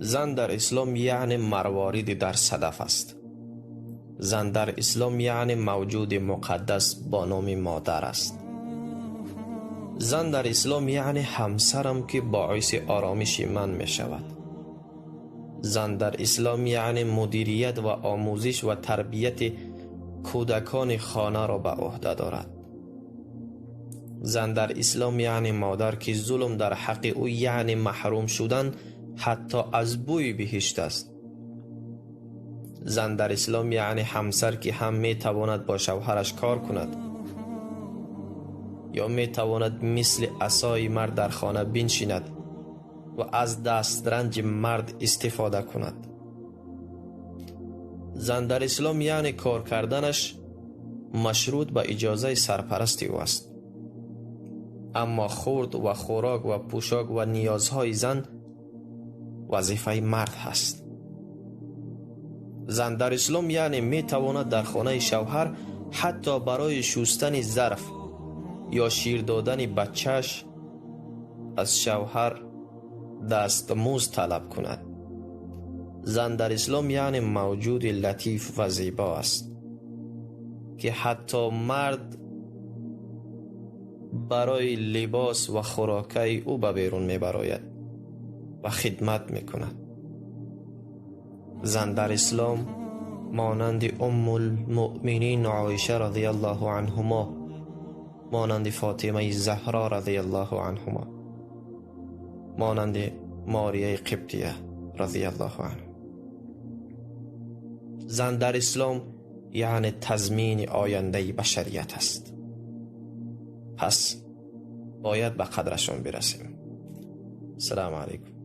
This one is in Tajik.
Зан дар ислом яъне марвориди дар садаф аст. Зан дар ислом яъне мавҷуди муқаддас бо номи модар аст. Зан дар ислом яъне ҳамсарам ки боиси оромиши ман мешавад. Зан дар ислом яъне мудирият ва омӯзиш ва тарбияти кӯдакони хонаро ба ӯҳда дорад. Зан дар ислом яъне модар ки зулм дар ҳаққи ӯ яъне маҳрум шудан ҳатто аз бӯи биҳишт аст. Зан дар ислом яъне ҳамсар ки ҳам метавонад бо шавҳараш кор кунад ё метавонад мисли асои мард дар хона биншинад ва аз дастранҷи мард истифода кунад. Зан дар ислом яъне кор карданаш машрут ба иҷозаи сарпарасти ӯ аст. Аммо хӯрд ва хӯрок ва пӯшок ва ниёзҳои зан вазифаи мард ҳаст. Зан дар ислом яъне метавонад дар хонаи шавҳар ҳатто барои шустани зарф ё шир додани бачааш аз шавҳар дастмузд талаб кунад. Зан дар ислом яъне мавҷуди латиф ва зебо аст ки ҳатто мард барои либос ва хӯрокаи ӯ ба берун мебарояд ва хидмат мекунад. Зан дар ислом монанди Уммулмуъминин Оиша радиаллоҳу анҳумо, монанди Фотимаи Заҳро радиаллоҳу анҳумо, монанди Морияи Қибтия радиаллоҳу анҳу. Зан дар ислом яъне тазмини ояндаи башарият аст. Пас бояд ба қадрашон бирасем. Салому алайкум.